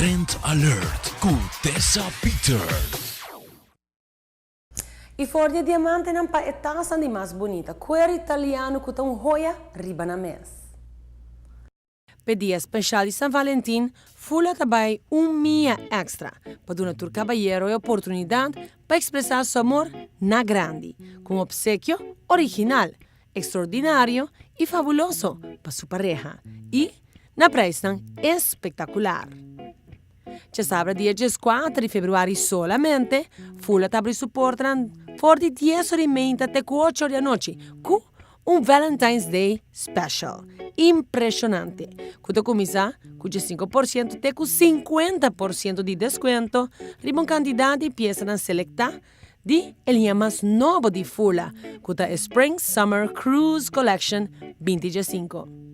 Trend Alert ku Tessa Peters. I for di e diamantenan pa e tasnan di mas bunita, kuer italiano ku ta un hoya riba nan mes. P'e dia speshal di San Valentin, Fula ta bai un mia èkstra pa duna tur kabayero e oportunidat pa ekspresá su amor na grandi ku un opsekio original, ekstraordinario i fabuloso pa su pareha i na preisnan espektakular. Djasabra dia dieskuater di februari solamente, Fula ta abri su portanan for di dies ora i meinta te ku ocho ora di anochi ku Un Valentine's Day special impresionante cu ta cuminsa cu 15% te cu 50% di descuento riba un cantidad di piesanan selecta di e liña mas nobo di Fula cu ta e Spring Summer Cruise Collection 2015.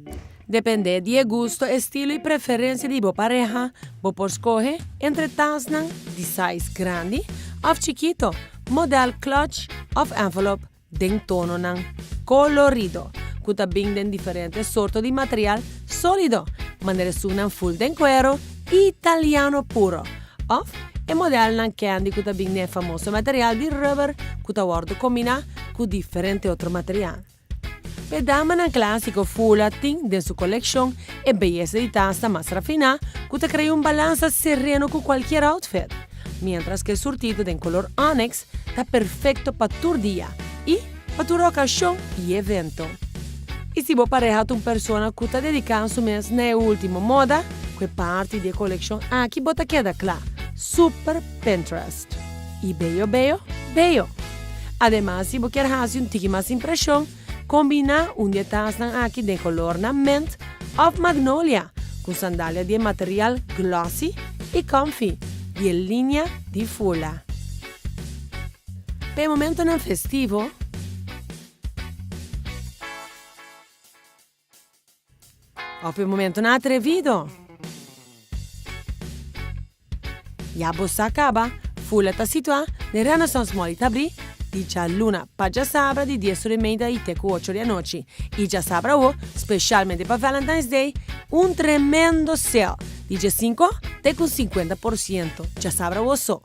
Depende di e gusto, estilo y preferencia di bo pareha, bo por scoge entre tasnan di size grandi of chikito, model clutch of envelope, den tononan kolorido ku ta bin den diferente sorto di material sólido, manera esunnan ful den kuero italiano puro òf e modelnan candy ku ta bin den e famoso material di rubber ku ta wòrdu kombiná ku diferente otro material. P'e damanan klásiko Fula tin den su kolekshon e beyesa di tasta mas rafiná ku ta krea un balansa sereno ku kualkier outfit, miéntras ku e surtido den kolor onyx ta perfecto pa tur dia y pa tur ocasion y evento. Y si bo pareha ta un persona cu ta dedica su mes na e ultimo moda, cu e parti di e coleccion aki bo ta keda cla, super Pinterest. Y beyo beyo, beyo! Ademas si bo kier haci un tiki mas impresion, combina un di e tasnan aki den colornan mint of magnolia cu sandalia di e material glossy y comfy di e linea di Fula. P'e momentonan festivo, òf p'e momentonan atrevido. Ya bo sa kaba, Fula ta situá den Renaissance Mall i ta abrí di djaluna pa djasabra di dies ora i meida i te ku ocho di anochi. I djasabra awo, speshalmente pa Valentine's Day, un tremendo sale di djesinku te ku 50%. Djasabra awo so.